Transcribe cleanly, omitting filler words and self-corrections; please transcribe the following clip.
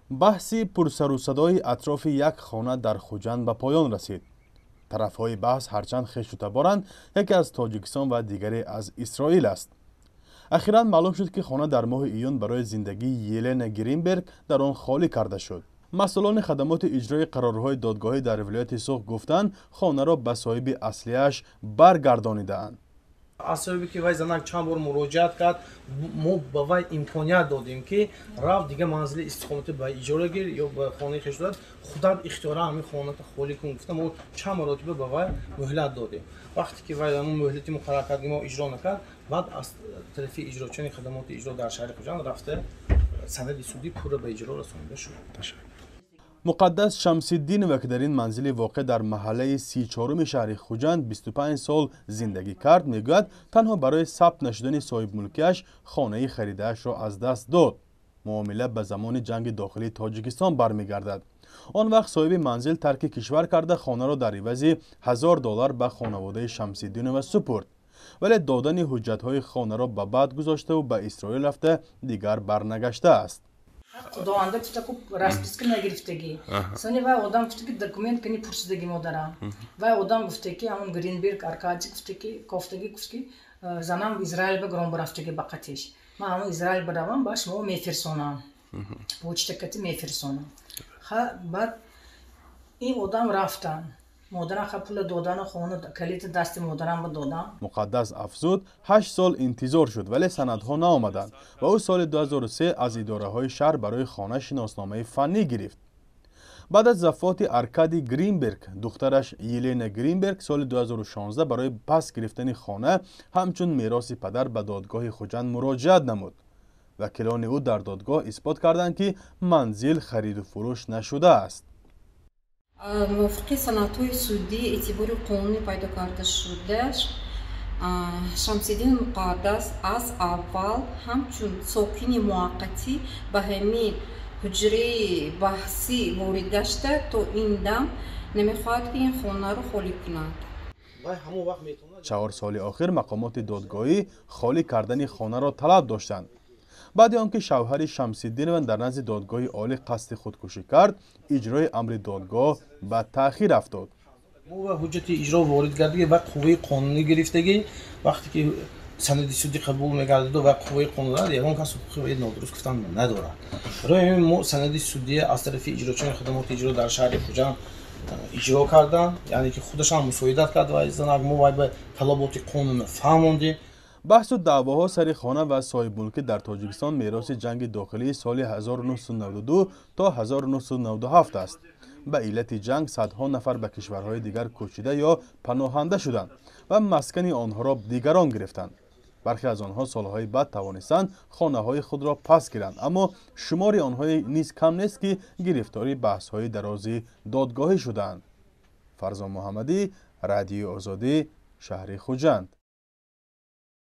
Баҳси пурсарусадои атрофи як хона дар Хуҷанд ба поён расид. Тарафҳои баҳс ҳарчанд хешу таборанд, яке аз Тоҷикистон ва дигаре аз Исроил аст. Ахиран маълум шуд, ки хона дар моҳи июн барои зиндагии Елена Гринберг дар он холӣ карда шуд. Масъулони хадамоти иҷрои қарорҳои додгоҳӣ дар вилояти Суғд гуфтанд, хонаро ба соҳиби аслиаш баргардонидаанд. Аз сабабе ки вай занак чанд бор муроҷиат кард, мо ба вай имконият додем, ки рафт, дига манзили истиқоматӣ ба иҷора гир ё ба хонаи хеш додад, худат ихтиёра ҳамин хоната холӣ кун, гуфта, мо чанд маротиба ба вай муҳлат додем. Вақте ки вай ҳамун муҳлати муқаррар кард, мо иҷро накард, баъд аз тарафи иҷрочиёни хадамоти иҷро дар шаҳри Хуҷанд рафта, санади судӣ пурра ба иҷро расонида шуд. Муқаддас Шамсиддинова, ки дар ин манзили воқеъ дар маҳаллаи 34-уми шаҳри Хуҷанд 25 сол зиндагӣ кард, мегӯяд, танҳо барои сабт нашудани соҳибмулкиаш хонаи харидаашро аз даст дод. Муомила ба замони ҷанги дохилии Тоҷикистон бармегардад. Он вақт соҳиби манзил тарки кишвар карда, хонаро дар ивази 1000 доллар ба хонаводаи Шамсиддинова супурд, вале додани ҳуҷҷатҳои хонаро ба баъд гузоштаву ба Исроил рафта, дигар барнагаштааст. Худованда гуфта, ку расписка нагирифтагӣ. Сони вай одам гуфта, ки документ кани пурсидаги модарам. Вай одам гуфта, ки ҳамон Гринберг Аркадий гуфта, ки кофтагӣ, гуфт, ки занам Израил ба гром рафтаги ба қатиш, ман ҳамон Израил биравам, ба шумо мефирсонам, почта кати мефирсонам. Баъд ин одам рафтан, модарам ха пула додану хона калита дасти модарам ба додам. Муқаддас афзуд, 8 сол интизор шуд, вале санадҳо наомаданд ва ӯ соли 2003 аз идораҳои шаҳр барои хона шиносномаи фаннӣ гирифт. Баъд аз вафоти Аркадий Гринберг, духтараш Елена Гринберг соли 2016 барои пас гирифтани хона ҳамчун мероси падар ба додгоҳи Хуҷанд муроҷиат намуд. Вакилони ӯ дар додгоҳ исбот карданд, ки манзил хариду фурӯш нашудааст. Мувофиқи санадҳои судӣ эътибори қонунӣ пайдо карда шуда, Шамсиддин Муқаддас аз аввал ҳамчун сокини муваққатӣ ба ҳамин ҳуҷраи баҳсӣ ворид гашта, то ин дам намехоҳад, ки ин хонаро холӣ кунад. 4 соли охир мақомоти додгоҳӣ холӣ кардани хонаро талаб доштанд. Баъди он ки шавҳари Шамсиддинова дар назди додгоҳи олӣ қасди худкушӣ кард, иҷрои амри додгоҳ ба таъхир афтод. Мо ва ҳуҷҷати иҷро ворид гардагӣ ва қувваи қонунӣ гирифтагӣ. Вақте ки санади судӣ қабул мегардаду ва қувваи қонун дорад, ягон кас ҳуқуқи нодуруст гуфтан надорад. Барои ҳамин мо санади судия аз тарафи иҷрочиёни хадамоти иҷро дар шаҳри Хуҷанд иҷро карданд, яъне ки худашам мусоидат кард ва занак мо вай ба талаботи қонунро фаҳмондем. Баҳсу даъвоҳо сари хона ва соҳибмулкӣ дар Тоҷикистон мероси ҷанги дохилии соли 1992 то 1997 аст. Ба иллати ҷанг садҳо нафар ба кишварҳои дигар кӯчида ё паноҳанда шуданд ва маскани онҳоро дигарон гирифтанд. Бархе аз онҳо солҳои баъд тавонистанд хонаҳои худро пас гиранд, аммо шумори онҳое низ кам нест, ки гирифтори баҳсҳои дарози додгоҳӣ шудаанд. Фарзон Муҳаммадӣ, Радиои Озодӣ, шаҳри Хуҷанд.